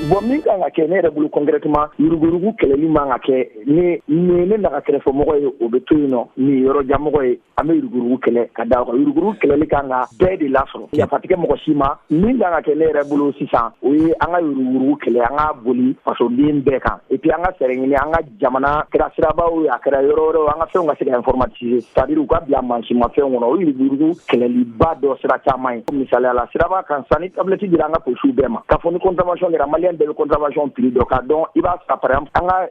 Bon, min kan ka kɛ, ne yɛrɛ bolo, concrètement, yuruguyurugu kɛlɛli man ka kɛ ni nin ne naga kɛrɛfɛmɔgɔ ye, o bɛ to yen nɔ, nin yɔrɔjanmɔgɔ ye. An bɛ yuruguyurugu kɛlɛ ka da o kan. Yuruguyurugu kɛlɛli kan ka bɛɛ de lasɔrɔ, yafa tigɛ mɔgɔ si ma. Min kan ka kɛ, ne yɛrɛ bolo sisan, o ye an ka yuruguyurugu kɛlɛ, an ka boli fasoden bɛɛ kan, et puis an ka fɛɛrɛ ɲini, an ka jamana kɛra sirabaw ye, a kɛra yɔrɔ wɛrɛw, an ka fɛnw ka se ka informatiser, c'est à dire u ka bila mansinmafɛnw kɔnɔ. O yuruguyurugu kɛlɛliba dɔ sira caman ye. Misaliya la, siraba kan san, ni tablette dira an ka polisiw bɛɛ ma, k'a fɔ ni contravention kɛra, Malien bɛɛ bɛ contravention prix dɔn, k'a dɔn i b'a sara. Par exemple, an ka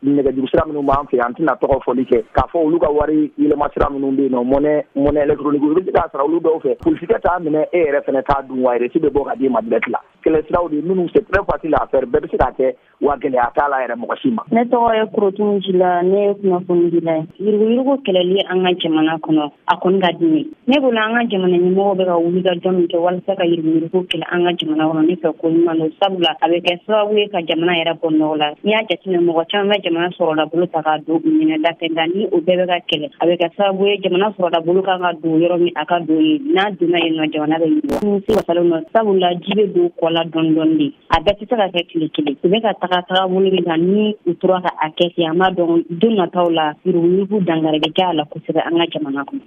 nɛgɛjuru sira minnu b'an fɛ, an tɛna tɔgɔ fɔli kɛ, k'a fɔ olu ka wari yɛlɛma sira minnu bɛ yen nɔ, monnaie électronique, i bɛ se k'a sara olu dɔw fɛ, polisikɛ t'a minɛ, e yɛrɛ fɛnɛ t'a dun, wa reçu bɛ bɔ ka d'i ma direct la. Kɛlɛ siraw de minnu, c'est très facile à faire, bɛɛ bɛ se k'a kɛ, wa gɛlɛya t'a la yɛrɛ mɔgɔ si ma. Ne tɔgɔ ye Kurotun Jila, ne ye kunnafonidila ye. Yuruguyurugu kɛlɛli an ka jamana kɔnɔ, a kɔni ka di ne ne bolo. An ka jamana ɲɛmɔgɔw bɛ ka wuli ka jɔ min kɛ walasa ka yuruguyurugu kɛlɛ an ka jamana kɔnɔ, ne fɛ ko ɲuman don, sabula a bɛ kɛ sababu ye ka jamana yɛrɛ bɔ nɔgɔ la. N'i y'a jateminɛ, mɔgɔ caman bɛ jamana sɔrɔla bolo ta k'a don u ɲɛnɛ da fɛ, nka ni o bɛɛ bɛ ka kɛlɛ, a bɛ kɛ sababu ye jamana sɔrɔla bolo kan ka don yɔrɔ min, a ka don yen. N'a donna yen nɔ, jamana bɛ yiriwa se wasalen nɔ, sabula ji bɛ don kɔ la dɔɔni dɔɔni de, a bɛɛ tɛ se ka kɛ tile kelen. U bɛ ka taga tagabolo min kan, ni u tora ka a kɛ ten, an b'a dɔn don nataw la, yuruguyurugu dankari bɛ kɛ a la kosɛbɛ an ka jamana kɔnɔ.